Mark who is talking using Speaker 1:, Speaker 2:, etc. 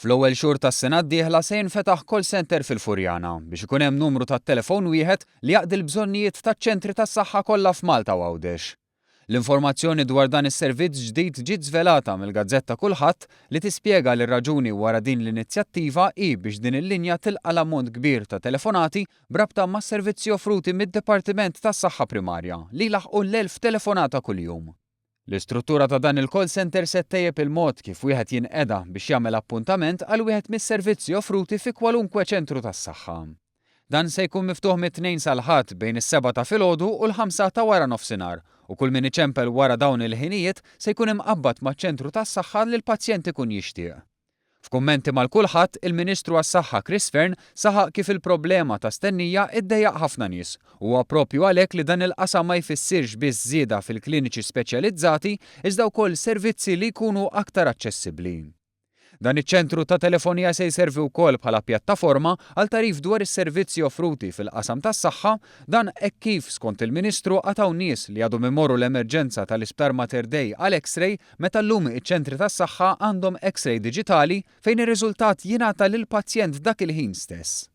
Speaker 1: Fl-ewwel xhur tas-sena d-dieħla se jinfetaħ call centre fil-Furjana biex ikun hemm numru tat-telefon wieħed li jaqdi l-bżonnijiet taċ-ċentri tas-saħħa kollha f'Malta u Għawdex. L-informazzjoni dwar dan is-servizz ġdid ġiet żvelata mill-gazzetta Kullħadd li tispjega li r-raġuni wara din l-inizjattiva hi biex din il-linja tilqa' l-ammont kbir ta' telefonati b'rabta mas-servizzi offruti mid-Dipartiment tas-Saħħa Primarja li jlaħħqu l-1,000 telefonata kuljum. L-istruttura ta' dan il-call centre se ttejjeb il-mod kif wieħed jinqeda biex jagħmel appuntament għal wieħed mis-servizzi offruti fi kwalunkwe ċentru tas-saħħa. Dan se jkun miftuħ mit-Tnejn sal-Ħadd bejn is-sebgħa ta' filgħodu u l-ħamsa ta' waranofsinhar u kull min iċempel wara dawn il-ħinijiet se jkun imqabbad maċ-ċentru tas-saħħa li l-pazjent ikun jixtieq. F'kummenti mal-Kullħadd, il-Ministru għas-Saħħa Chris Fearne saħaq kif il-problema ta' stennija iddejjaq ħafna nies u huwa proprju għalhekk li dan il-qasam ma jfissirx biss żieda fil-kliniċi speċjalizzati iżda wkoll servizzi li jkunu aktar aċċessibbli. Dan iċ-ċentru ta' telefonija se jservi wkoll bħala pjattaforma għal tagħrif dwar is-servizzi offruti fil-qasam tas-saħħa, dan hekk kif, skont il-Ministru, għad hawn nies li għadhom imorru l-emerġenza tal-Isptar Mater Dei għal X-ray Meta llum iċ-ċentri tas-saħħa għandhom X-ray diġitali fejn ir-riżultat jingħata lill-pazjent dak il-ħin stess.